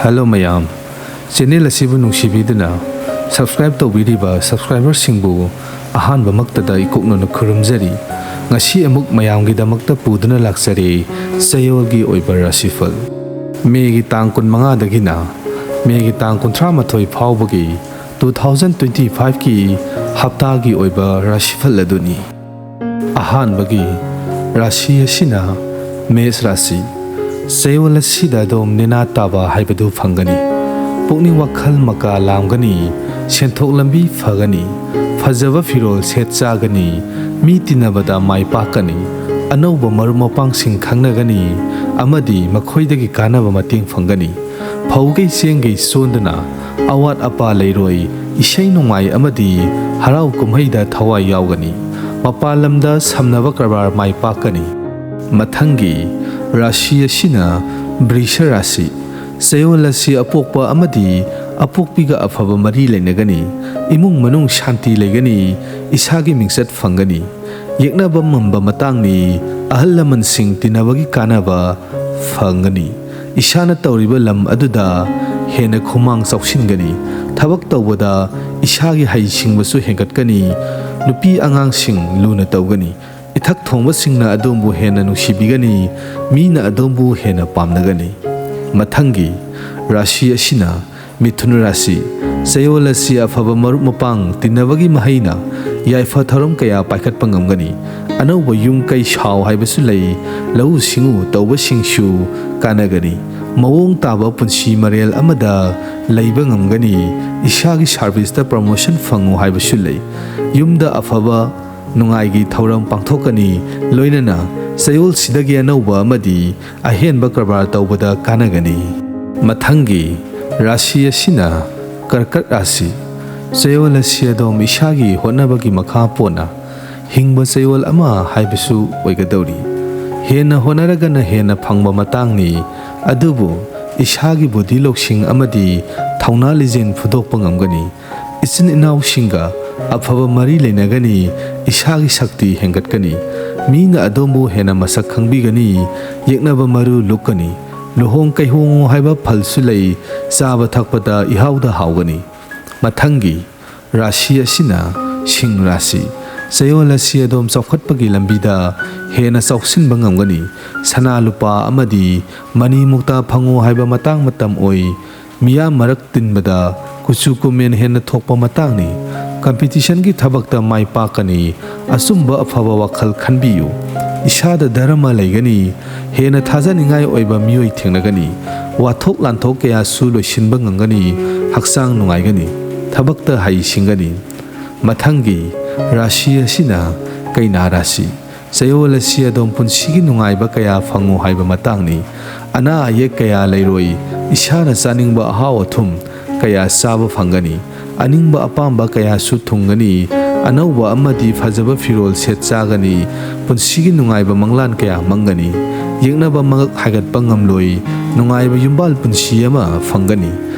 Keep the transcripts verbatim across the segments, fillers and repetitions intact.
Hello ꯃꯌꯥꯝ, channel ꯑꯁꯤꯕꯨ ꯅꯨꯡꯁꯤꯕꯤꯗꯨꯅ subscribe ꯇꯧꯕꯤꯔꯤꯕ ꯁꯕꯁꯀ꯭ꯔꯥꯏꯕꯔꯁꯤꯡꯕꯨ ꯑꯍꯥꯟꯕꯃꯛꯇꯗ ꯏꯀꯣꯛꯅꯅ ꯈꯨꯔꯨꯝꯖꯔꯤ꯫ ꯉꯁꯤ ꯑꯃꯨꯛ ꯃꯌꯥꯝꯒꯤꯗꯃꯛꯇ ꯄꯨꯗꯨꯅ ꯂꯥꯛꯆꯔꯤ ꯆꯌꯣꯜꯒꯤ ꯑꯣꯏꯕ ꯔꯥꯁꯤꯐꯜ꯫ ꯃꯦꯒꯤ ꯇꯥꯡ ꯀꯨꯟꯃꯉꯥꯗꯒꯤꯅ ꯃꯦꯒꯤ ꯇꯥꯡ ꯀꯨꯟꯊ꯭ꯔꯥ ꯃꯥꯊꯣꯏ ꯐꯥꯎꯕꯒꯤ ꯇꯨ ꯊꯥꯎꯖꯟ ꯇ꯭ꯋꯦꯟꯇꯤ ꯐꯥꯏꯚꯀꯤ ꯍꯞꯇꯥꯒꯤ ꯑꯣꯏꯕ ꯔꯥꯁꯤꯐꯜ ꯑꯗꯨꯅꯤ꯫ ꯑꯍꯥꯟꯕꯒꯤ ꯔꯥꯁꯤ ꯑꯁꯤꯅ ꯃꯦꯁ ꯔꯥꯁꯤ꯫ ꯆꯌꯣꯜ ꯑꯁꯤꯗ ꯑꯗꯣꯝ ꯅꯦꯅꯥ ꯇꯥꯕ ꯍꯥꯏꯕꯗꯨ ꯐꯪꯒꯅꯤ꯫ ꯄꯨꯛꯅꯤꯡ ꯋꯥꯈꯜ ꯃꯀꯥ ꯂꯥꯝꯒꯅꯤ, ꯁꯦꯟꯊꯣꯛ ꯂꯝꯕꯤ ꯐꯒꯅꯤ, ꯐꯖꯕ ꯐꯤꯔꯣꯜ ꯁꯦꯠ ꯆꯥꯒꯅꯤ, ꯃꯤ ꯇꯤꯟꯅꯕꯗ ꯃꯥꯏ ꯄꯥꯛꯀꯅꯤ, ꯑꯅꯧꯕ ꯃꯔꯨꯞ ꯃꯄꯥꯡꯁꯤꯡ ꯈꯪꯅꯒꯅꯤ ꯑꯃꯗꯤ ꯃꯈꯣꯏꯗꯒꯤ ꯀꯥꯟꯅꯕ ꯃꯇꯦꯡ ꯐꯪꯒꯅꯤ꯫ ꯐꯧꯒꯩ ꯆꯦꯡꯒꯩ ꯆꯣꯟꯗꯅ ꯑꯋꯥꯠ ꯑꯄꯥ ꯂꯩꯔꯣꯏ, ꯏꯁꯩ ꯅꯣꯡꯃꯥꯏ ꯑꯃꯗꯤ ꯍꯔꯥꯎ ꯀꯨꯝꯍꯩꯗ ꯊꯋꯥꯏ ꯌꯥꯎꯒꯅꯤ꯫ ꯃꯄꯥꯟ ꯂꯝꯗ ꯁꯝꯅꯕ ꯀꯔꯕꯥꯔ ꯃꯥꯏ ꯄꯥꯛꯀꯅꯤ꯫ ꯃꯊꯪꯒꯤ ꯔꯥꯁꯤ ꯑꯁꯤꯅ ꯕ꯭ꯔꯤꯁ ꯔꯥꯁꯤ꯫ ꯆꯌꯣꯜ ꯑꯁꯤ ꯑꯄꯣꯛꯄ ꯑꯃꯗꯤ ꯑꯄꯣꯛꯄꯤꯒ ꯑꯐꯕ ꯃꯔꯤ ꯂꯩꯅꯒꯅꯤ꯫ ꯏꯃꯨꯡ ꯃꯅꯨꯡ ꯁꯥꯟꯇꯤ ꯂꯩꯒꯅꯤ꯫ ꯏꯁꯥꯒꯤ ꯃꯤꯡꯆꯠ ꯐꯪꯒꯅꯤ꯫ ꯌꯦꯛꯅꯕ ꯉꯝꯕ ꯃꯇꯥꯡꯅꯤ꯫ ꯑꯍꯜ ꯂꯃꯟꯁꯤꯡ ꯇꯤꯟꯅꯕꯒꯤ ꯀꯥꯟꯅꯕ ꯐꯪꯒꯅꯤ꯫ ꯏꯁꯥꯅ ꯇꯧꯔꯤꯕ ꯂꯝ ꯑꯗꯨꯗ ꯍꯦꯟꯅ ꯈꯨꯃꯥꯡ ꯆꯥꯎꯁꯤꯟꯒꯅꯤ꯫ ꯊꯕꯛ ꯇꯧꯕꯗ ꯏꯁꯥꯒꯤ ꯍꯩꯁꯤꯡꯕꯁꯨ ꯍꯦꯟꯒꯠꯀꯅꯤ꯫ ꯅꯨꯄꯤ ꯑꯉꯥꯡꯁꯤꯡ ꯂꯨꯅ ꯇꯧꯒꯅꯤ꯫ ꯏꯊꯛ ꯊꯣꯡꯕꯁꯤꯡꯅ ꯑꯗꯣꯝꯕꯨ ꯍꯦꯟꯅ ꯅꯨꯡꯁꯤꯕꯤꯒꯅꯤ꯫ ꯃꯤꯅ ꯑꯗꯣꯝꯕꯨ ꯍꯦꯟꯅ ꯄꯥꯝꯅꯒꯅꯤ꯫ ꯃꯊꯪꯒꯤ ꯔꯥꯁꯤ ꯑꯁꯤꯅ ꯃꯤꯊꯨꯟ ꯔꯥꯁꯤ꯫ ꯆꯌꯣꯜ ꯑꯁꯤ ꯑꯐꯕ ꯃꯔꯨꯞ ꯃꯄꯥꯡ ꯇꯤꯟꯅꯕꯒꯤ ꯃꯍꯩꯅ ꯌꯥꯏꯐ ꯊꯧꯔꯝ ꯀꯌꯥ ꯄꯥꯏꯈꯠꯄ ꯉꯝꯒꯅꯤ꯫ ꯑꯅꯧꯕ ꯌꯨꯝ ꯀꯩ ꯁꯥꯎ ꯍꯥꯏꯕꯁꯨ ꯂꯩ꯫ ꯂꯧꯎ ꯁꯤꯡꯎ ꯇꯧꯕꯁꯤꯡꯁꯨ ꯀꯥꯟꯅꯒꯅꯤ꯫ ꯃꯑꯣꯡ ꯇꯥꯕ ꯄꯨꯟꯁꯤ ꯃꯔꯦꯜ ꯑꯃꯗ ꯂꯩꯕ ꯉꯝꯒꯅꯤ꯫ ꯏꯁꯥꯒꯤ ꯁꯥꯔꯚꯤꯁꯇ ꯄ꯭ꯔꯃꯣꯁꯟ ꯐꯪꯉꯨ ꯍꯥꯏꯕꯁꯨ ꯂꯩ꯫ ꯌꯨꯝꯗ ꯑꯐꯕ ꯅꯨꯡꯉꯥꯏꯒꯤ ꯊꯧꯔꯝ ꯄꯥꯡꯊꯣꯛꯀꯅꯤ꯫ ꯂꯣꯏꯅꯅ ꯆꯌꯣꯜꯁꯤꯗꯒꯤ ꯑꯅꯧꯕ ꯑꯃꯗꯤ ꯑꯍꯦꯟꯕ ꯀꯔꯕꯥꯔ ꯇꯧꯕꯗ ꯀꯥꯟꯅꯒꯅꯤ꯫ ꯃꯊꯪꯒꯤ ꯔꯥꯁꯤ ꯑꯁꯤꯅ ꯀꯔꯀꯠ ꯔꯥꯁꯤ꯫ ꯆꯌꯣꯜ ꯑꯁꯤ ꯑꯗꯣꯝ ꯏꯁꯥꯒꯤ ꯍꯣꯠꯅꯕꯒꯤ ꯃꯈꯥ ꯄꯣꯟꯅ ꯍꯤꯡꯕ ꯆꯌꯣꯜ ꯑꯃ ꯍꯥꯏꯕꯁꯨ ꯑꯣꯏꯒꯗꯧꯔꯤ꯫ ꯍꯦꯟꯅ ꯍꯣꯠꯅꯔꯒꯅ ꯍꯦꯟꯅ ꯐꯪꯕ ꯃꯇꯥꯡꯅꯤ꯫ ꯑꯗꯨꯕꯨ ꯏꯁꯥꯒꯤ ꯕꯨꯙꯤ ꯂꯧꯁꯤꯡ ꯑꯃꯗꯤ ꯊꯧꯅꯥ ꯂꯤꯖꯦꯜ ꯐꯨꯗꯣꯛꯄ ꯉꯝꯒꯅꯤ꯫ ꯏꯆꯤꯟ ꯏꯅꯥꯎꯁꯤꯡꯒ ꯑꯐꯕ ꯃꯔꯤ ꯂꯩꯅꯒꯅꯤ꯫ ꯏꯁꯥꯒꯤ ꯁꯛꯇꯤ ꯍꯦꯟꯒꯠꯀꯅꯤ꯫ ꯃꯤꯅ ꯑꯗꯣꯝꯕꯨ ꯍꯦꯟꯅ ꯃꯁꯛ ꯈꯪꯕꯤꯒꯅꯤ꯫ ꯌꯦꯛꯅꯕ ꯃꯔꯨ ꯂꯨꯞꯀꯅꯤ꯫ ꯂꯨꯍꯣꯡ ꯀꯩꯍꯣꯡꯉꯨ ꯍꯥꯏꯕ ꯐꯜꯁꯨ ꯂꯩ, ꯆꯥꯕ ꯊꯛꯄꯗ ꯏꯍꯥꯎꯗ ꯍꯥꯎꯒꯅꯤ꯫ ꯃꯊꯪꯒꯤ ꯔꯥꯁꯤ ꯑꯁꯤꯅ ꯁꯤꯡ ꯔꯥꯁꯤ꯫ ꯆꯌꯣꯜ ꯑꯁꯤ ꯑꯗꯣꯝ ꯆꯥꯎꯈꯠꯄꯒꯤ ꯂꯝꯕꯤꯗ ꯍꯦꯟꯅ ꯆꯥꯎꯁꯤꯟꯕ ꯉꯝꯒꯅꯤ꯫ ꯁꯅꯥ ꯂꯨꯄꯥ ꯑꯃꯗꯤ ꯃꯅꯤ ꯃꯨꯛꯇꯥ ꯐꯪꯉꯨ ꯍꯥꯏꯕ ꯃꯇꯥꯡ ꯃꯇꯝ ꯑꯣꯏ꯫ ꯃꯤꯌꯥꯝ ꯃꯔꯛ ꯇꯤꯟꯕꯗ ꯀꯨꯆꯨ ꯀꯨꯃꯦꯟ ꯍꯦꯟꯅ ꯊꯣꯛꯄ ꯃꯇꯥꯡꯅꯤ꯫ ꯀꯝꯄꯤꯇꯤꯁꯟꯒꯤ ꯊꯕꯛꯇ ꯃꯥꯏ ꯄꯥꯛꯀꯅꯤ꯫ ꯑꯆꯨꯝꯕ ꯑꯐꯕ ꯋꯥꯈꯜ ꯈꯟꯕꯤꯌꯨ꯫ ꯏꯁꯥꯗ ꯙꯔꯃ ꯂꯩꯒꯅꯤ꯫ ꯍꯦꯟꯅ ꯊꯥꯖꯅꯤꯡꯉꯥꯏ ꯑꯣꯏꯕ ꯃꯤꯑꯣꯏ ꯊꯦꯡꯅꯒꯅꯤ꯫ ꯋꯥꯊꯣꯛ ꯂꯥꯟꯊꯣꯛ ꯀꯌꯥꯁꯨ ꯂꯣꯏꯁꯤꯟꯕ ꯉꯝꯒꯅꯤ꯫ ꯍꯛꯆꯥꯡ ꯅꯨꯡꯉꯥꯏꯒꯅꯤ꯫ ꯊꯕꯛꯇ ꯍꯩꯁꯤꯡꯒꯅꯤ꯫ ꯃꯊꯪꯒꯤ ꯔꯥꯁꯤ ꯑꯁꯤꯅ ꯀꯩꯅꯥ ꯔꯥꯁꯤ꯫ ꯆꯌꯣꯜ ꯑꯁꯤ ꯑꯗꯣꯝ ꯄꯨꯟꯁꯤꯒꯤ ꯅꯨꯡꯉꯥꯏꯕ ꯀꯌꯥ ꯐꯪꯉꯨ ꯍꯥꯏꯕ ꯃꯇꯥꯡꯅꯤ꯫ ꯑꯅꯥ ꯑꯌꯦꯛ ꯀꯌꯥ ꯂꯩꯔꯣꯏ꯫ ꯏꯁꯥꯅ ꯆꯥꯅꯤꯡꯕ ꯑꯍꯥꯎ ꯑꯊꯨꯝ ꯀꯌꯥ ꯆꯥꯕ ꯐꯪꯒꯅꯤ꯫ ꯑꯅꯤꯡꯕ ꯑꯄꯥꯝꯕ ꯀꯌꯥꯁꯨ ꯊꯨꯡꯒꯅꯤ꯫ ꯑꯅꯧꯕ ꯑꯃꯗꯤ ꯐꯖꯕ ꯐꯤꯔꯣꯜ ꯁꯦꯠ ꯆꯥꯒꯅꯤ꯫ ꯄꯨꯟꯁꯤꯒꯤ ꯅꯨꯡꯉꯥꯏꯕ ꯃꯪꯂꯥꯟ ꯀꯌꯥ ꯃꯪꯒꯅꯤ꯫ ꯌꯦꯛꯅꯕ ꯃꯉꯛ ꯍꯥꯏꯒꯠꯄ ꯉꯝꯂꯣꯏ꯫ ꯅꯨꯡꯉꯥꯏꯕ ꯌꯨꯝꯕꯥꯜ ꯄꯨꯟꯁꯤ ꯑꯃ ꯐꯪꯒꯅꯤ꯫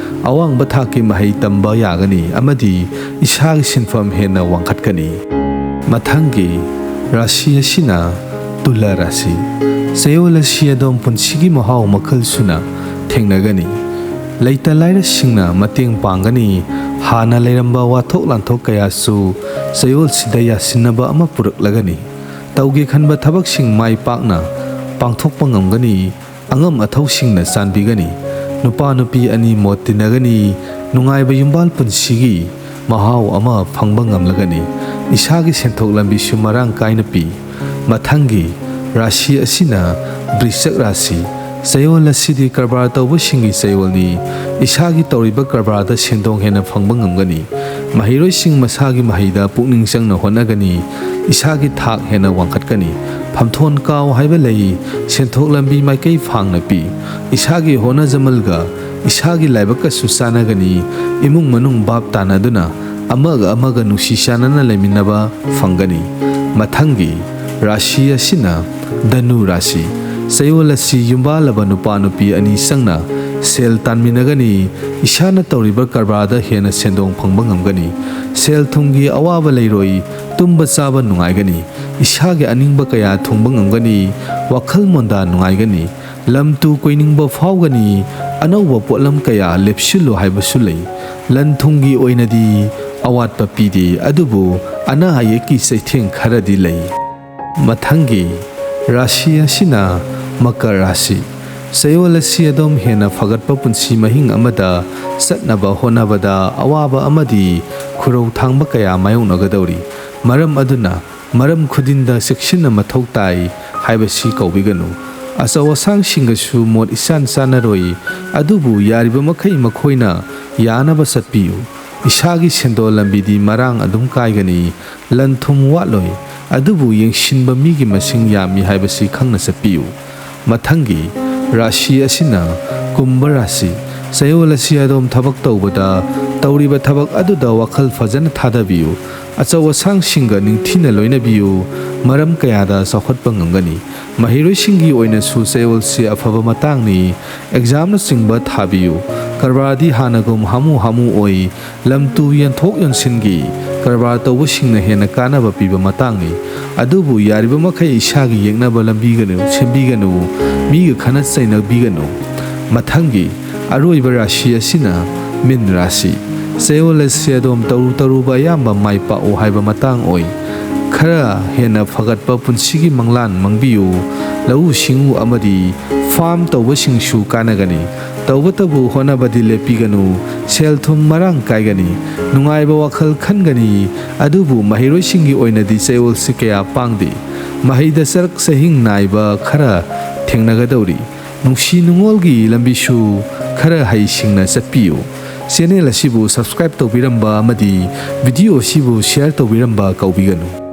ꯑꯋꯥꯡꯕ ꯊꯥꯛꯀꯤ ꯃꯍꯩ ꯇꯝꯕ ꯌꯥꯒꯅꯤ ꯑꯃꯗꯤ ꯏꯁꯥꯒꯤ ꯁꯤꯟꯐꯝ ꯍꯦꯟꯅ ꯋꯥꯡꯈꯠꯀꯅꯤ꯫ ꯃꯊꯪꯒꯤ ꯔꯥꯁꯤ ꯑꯁꯤꯅ ꯇꯨꯂꯥ ꯔꯥꯁꯤ꯫ ꯆꯌꯣꯜ ꯑꯁꯤ ꯑꯗꯣꯝ ꯄꯨꯟꯁꯤꯒꯤ ꯃꯍꯥꯎ ꯃꯈꯜ ꯁꯨꯅ ꯊꯦꯡꯅꯒꯅꯤ꯫ ꯂꯩꯇ ꯂꯥꯏꯔꯁꯤꯡꯅ ꯃꯇꯦꯡ ꯄꯥꯡꯒꯅꯤ꯫ ꯍꯥꯟꯅ ꯂꯩꯔꯝꯕ ꯋꯥꯊꯣꯛ ꯂꯥꯟꯊꯣꯛ ꯀꯌꯥꯁꯨ ꯆꯌꯣꯜꯁꯤꯗ ꯌꯥꯁꯤꯟꯅꯕ ꯑꯃ ꯄꯨꯔꯛꯂꯒꯅꯤ꯫ ꯇꯧꯒꯦ ꯈꯟꯕ ꯊꯕꯛꯁꯤꯡ ꯃꯥꯏ ꯄꯥꯛꯅ ꯄꯥꯡꯊꯣꯛꯄ ꯉꯝꯒꯅꯤ꯫ ꯑꯉꯝ ꯑꯊꯧꯁꯤꯡꯅ ꯆꯥꯟꯕꯤꯒꯅꯤ꯫ ꯅꯨꯄꯥ ꯅꯨꯄꯤ ꯑꯅꯤ ꯃꯣꯠ ꯇꯤꯟꯅꯒꯅꯤ꯫ ꯅꯨꯡꯉꯥꯏꯕ ꯌꯨꯝꯕꯥꯜ ꯄꯨꯟꯁꯤꯒꯤ ꯃꯍꯥꯎ ꯑꯃ ꯐꯪꯕ ꯉꯝꯂꯒꯅꯤ꯫ ꯏꯁꯥꯒꯤ ꯁꯦꯟꯊꯣꯛ ꯂꯝꯕꯤꯁꯨ ꯃꯔꯥꯡ ꯀꯥꯏꯅ ꯄꯤ꯫ ꯃꯊꯪꯒꯤ ꯔꯥꯁꯤ ꯑꯁꯤꯅ ꯕ꯭ꯔꯤꯁꯛ ꯔꯥꯁꯤ꯫ ꯆꯌꯣꯜ ꯑꯁꯤꯗꯤ ꯀꯔꯕꯥꯔ ꯇꯧꯕꯁꯤꯡꯒꯤ ꯆꯌꯣꯜꯅꯤ꯫ ꯏꯁꯥꯒꯤ ꯇꯧꯔꯤꯕ ꯀꯔꯕꯥꯔꯗ ꯁꯦꯟꯗꯣꯡ ꯍꯦꯟꯅ ꯐꯪꯕ ꯉꯝꯒꯅꯤ꯫ ꯃꯍꯩꯔꯣꯏꯁꯤꯡ ꯃꯁꯥꯒꯤ ꯃꯍꯩꯗ ꯄꯨꯛꯅꯤꯡ ꯆꯪꯅ ꯍꯣꯠꯅꯒꯅꯤ꯫ ꯏꯁꯥꯒꯤ ꯊꯥꯛ ꯍꯦꯟꯅ ꯋꯥꯡꯈꯠꯀꯅꯤ꯫ ꯐꯝꯊꯣꯟ ꯀꯥꯎ ꯍꯥꯏꯕ ꯂꯩ꯫ ꯁꯦꯟꯊꯣꯛ ꯂꯝꯕꯤ ꯃꯥꯏꯀꯩ ꯐꯥꯡꯅ ꯄꯤ꯫ ꯏꯁꯥꯒꯤ ꯍꯣꯠꯅꯖꯃꯜꯒ ꯏꯁꯥꯒꯤ ꯂꯥꯏꯕꯛꯀꯁꯨ ꯆꯥꯟꯅꯒꯅꯤ꯫ ꯏꯃꯨꯡ ꯃꯅꯨꯡ ꯚꯥꯞ ꯇꯥꯟꯅꯗꯨꯅ ꯑꯃꯒ ꯑꯃꯒ ꯅꯨꯡꯁꯤ ꯆꯥꯟꯅꯅ ꯂꯩꯃꯤꯟꯅꯕ ꯐꯪꯒꯅꯤ꯫ ꯃꯊꯪꯒꯤ ꯔꯥꯁꯤ ꯑꯁꯤꯅ ꯙꯅꯨ ꯔꯥꯁꯤ꯫ ꯆꯌꯣꯜ ꯑꯁꯤ ꯌꯨꯝꯕꯥꯜꯂꯕ ꯅꯨꯄꯥ ꯅꯨꯄꯤ ꯑꯅꯤ ꯆꯪꯅ ꯁꯦꯜ ꯇꯥꯟꯃꯤꯟꯅꯒꯅꯤ꯫ ꯏꯁꯥꯅ ꯇꯧꯔꯤꯕ ꯀꯔꯕꯥꯔꯗ ꯍꯦꯟꯅ ꯁꯦꯟꯗꯣꯡ ꯐꯪꯕ ꯉꯝꯒꯅꯤ꯫ ꯁꯦꯜ ꯊꯨꯝꯒꯤ ꯑꯋꯥꯕ ꯂꯩꯔꯣꯏ꯫ ꯇꯨꯝꯕ ꯆꯥꯕ ꯅꯨꯡꯉꯥꯏꯒꯅꯤ꯫ ꯏꯁꯥꯒꯤ ꯑꯅꯤꯡꯕ ꯀꯌꯥ ꯊꯨꯡꯕ ꯉꯝꯒꯅꯤ꯫ ꯋꯥꯈꯜ ꯃꯣꯟꯗꯥ ꯅꯨꯡꯉꯥꯏꯒꯅꯤ꯫ ꯂꯝ ꯇꯨ ꯀꯣꯏꯅꯤꯡꯕ ꯐꯥꯎꯒꯅꯤ꯫ ꯑꯅꯧꯕ ꯄꯣꯠꯂꯝ ꯀꯌꯥ ꯂꯦꯞꯁꯤꯜꯂꯨ ꯍꯥꯏꯕꯁꯨ ꯂꯩ꯫ ꯂꯟ ꯊꯨꯝꯒꯤ ꯑꯣꯏꯅꯗꯤ ꯑꯋꯥꯠꯄ ꯄꯤꯗꯦ, ꯑꯗꯨꯕꯨ ꯑꯅꯥ ꯑꯌꯦꯛꯀꯤ ꯆꯩꯊꯦꯡ ꯈꯔꯗꯤ ꯂꯩ꯫ ꯃꯊꯪꯒꯤ ꯔꯥꯁꯤ ꯑꯁꯤꯅ ꯃꯀꯔ ꯔꯥꯁꯤ꯫ ꯆꯌꯣꯜ ꯑꯁꯤ ꯑꯗꯣꯝ ꯍꯦꯟꯅ ꯐꯒꯠꯄ ꯄꯨꯟꯁꯤ ꯃꯍꯤꯡ ꯑꯃꯗ ꯆꯠꯅꯕ ꯍꯣꯠꯅꯕꯗ ꯑꯋꯥꯕ ꯑꯃꯗꯤ ꯈꯨꯔꯧ ꯊꯥꯡꯕ ꯀꯌꯥ ꯃꯥꯌꯣꯛꯅꯒꯗꯧꯔꯤ꯫ ꯃꯔꯝ ꯑꯗꯨꯅ ꯃꯔꯝ ꯈꯨꯗꯤꯡꯗ ꯆꯦꯛꯁꯤꯟꯅ ꯃꯊꯧ ꯇꯥꯏ ꯍꯥꯏꯕꯁꯤ ꯀꯥꯎꯕꯤꯒꯅꯨ꯫ ꯑꯆꯧ ꯑꯁꯥꯡꯁꯤꯡꯒꯁꯨ ꯃꯣꯠ ꯏꯆꯥꯟ ꯆꯥꯟꯅꯔꯣꯏ, ꯑꯗꯨꯕꯨ ꯌꯥꯔꯤꯕ ꯃꯈꯩ ꯃꯈꯣꯏꯅ ꯌꯥꯅꯕ ꯆꯠꯄꯤꯌꯨ꯫ ꯏꯁꯥꯒꯤ ꯁꯦꯟꯗꯣꯜ ꯂꯝꯕꯤꯗꯤ ꯃꯔꯥꯡ ꯑꯗꯨꯝ ꯀꯥꯏꯒꯅꯤ, ꯂꯟ ꯊꯨꯝ ꯋꯥꯠꯂꯣꯏ, ꯑꯗꯨꯕꯨ ꯌꯦꯡꯁꯤꯟꯕ ꯃꯤꯒꯤ ꯃꯁꯤꯡ ꯌꯥꯝꯃꯤ ꯍꯥꯏꯕꯁꯤ ꯈꯪꯅ ꯆꯠꯄꯤꯌꯨ꯫ ꯃꯊꯪꯒꯤ ꯔꯥꯁꯤ ꯑꯁꯤꯅ ꯀꯨꯝꯚ ꯔꯥꯁꯤ꯫ ꯆꯌꯣꯜ ꯑꯁꯤ ꯑꯗꯣꯝ ꯊꯕꯛ ꯇꯧꯕꯗ, ꯇꯧꯔꯤꯕ ꯊꯕꯛ ꯑꯗꯨꯗ ꯋꯥꯈꯜ ꯐꯖꯅ ꯊꯥꯗꯕꯤꯌꯨ꯫ ꯑꯆꯧ ꯑꯁꯥꯡꯁꯤꯡꯒ ꯅꯤꯡꯊꯤꯅ ꯂꯣꯏꯅꯕꯤꯌꯨ, ꯃꯔꯝ ꯀꯌꯥꯗ ꯆꯥꯎꯈꯠꯄ ꯉꯝꯒꯅꯤ꯫ ꯃꯍꯩꯔꯣꯏꯁꯤꯡꯒꯤ ꯑꯣꯏꯅꯁꯨ ꯆꯌꯣꯜꯁꯤ ꯑꯐꯕ ꯃꯇꯥꯡꯅꯤ꯫ ꯑꯦꯛꯖꯥꯝꯅꯆꯤꯡꯕ ꯊꯥꯕꯤꯌꯨ꯫ ꯀꯔꯕꯥꯔꯗꯤ ꯍꯥꯟꯅꯒꯨꯝ ꯍꯥꯃꯨ ꯍꯥꯃꯨ ꯑꯣꯏ꯫ ꯂꯝ ꯇꯨ ꯌꯣꯟꯊꯣꯛ ꯌꯣꯟꯁꯤꯟꯒꯤ ꯀꯔꯕꯥꯔ ꯇꯧꯕꯁꯤꯡꯅ ꯍꯦꯟꯅ ꯀꯥꯟꯅꯕ ꯄꯤꯕ ꯃꯇꯥꯡꯅꯤ꯫ ꯑꯗꯨꯕꯨ ꯌꯥꯔꯤꯕ ꯃꯈꯩ ꯏꯁꯥꯒꯤ ꯌꯦꯛꯅꯕ ꯂꯝꯕꯤꯒꯅꯨ, ꯁꯦꯝꯕꯤꯒꯅꯨ, ꯃꯤꯒ ꯈꯠꯅ ꯆꯩꯅꯕꯤꯒꯅꯨ꯫ ꯃꯊꯪꯒꯤ ꯑꯔꯣꯏꯕ ꯔꯥꯁꯤ ꯑꯁꯤꯅ ꯃꯤꯟ ꯔꯥꯁꯤ꯫ ꯆꯌꯣꯜ ꯑꯁꯤ ꯑꯗꯣꯝ ꯇꯧꯔꯨ ꯇꯧꯔꯨꯕ ꯑꯌꯥꯝꯕ ꯃꯥꯏ ꯄꯥꯛꯎ ꯍꯥꯏꯕ ꯃꯇꯥꯡ ꯑꯣꯏ꯫ ꯈꯔ ꯍꯦꯟꯅ ꯐꯒꯠꯄ ꯄꯨꯟꯁꯤꯒꯤ ꯃꯪꯂꯥꯟ ꯃꯪꯕꯤꯌꯨ꯫ ꯂꯧꯎ ꯁꯤꯡꯎ ꯑꯃꯗꯤ ꯐꯥꯔꯝ ꯇꯧꯕꯁꯤꯡꯁꯨ ꯀꯥꯟꯅꯒꯅꯤ꯫ ꯇꯧꯕꯇꯕꯨ ꯍꯣꯠꯅꯕꯗꯤ ꯂꯦꯞꯄꯤꯒꯅꯨ꯫ ꯁꯦꯜ ꯊꯨꯝ ꯃꯔꯥꯡ ꯀꯥꯏꯒꯅꯤ꯫ ꯅꯨꯡꯉꯥꯏꯕ ꯋꯥꯈꯜ ꯈꯟꯒꯅꯤ꯫ ꯑꯗꯨꯕꯨ ꯃꯍꯩꯔꯣꯏꯁꯤꯡꯒꯤ ꯑꯣꯏꯅꯗꯤ ꯆꯌꯣꯜꯁꯤ ꯀꯌꯥ ꯄꯥꯡꯗꯦ꯫ ꯃꯍꯩꯗ ꯆꯔꯛ ꯆꯍꯤꯡ ꯅꯥꯏꯕ ꯈꯔ ꯊꯦꯡꯅꯒꯗꯧꯔꯤ꯫ ꯅꯨꯡꯁꯤ ꯅꯨꯡꯉꯣꯜꯒꯤ ꯂꯝꯕꯤꯁꯨ ꯈꯔ ꯍꯩꯁꯤꯡꯅ ꯆꯠꯄꯤꯌꯨ꯫ ꯆꯦꯅꯦꯜ ꯑꯁꯤꯕꯨ subscribe ꯇꯧꯕꯤꯔꯝꯕ ꯑꯃꯗꯤ video ꯑꯁꯤꯕꯨ share ꯇꯧꯕꯤꯔꯝꯕ ꯀꯥꯎꯕꯤꯒꯅꯨ꯫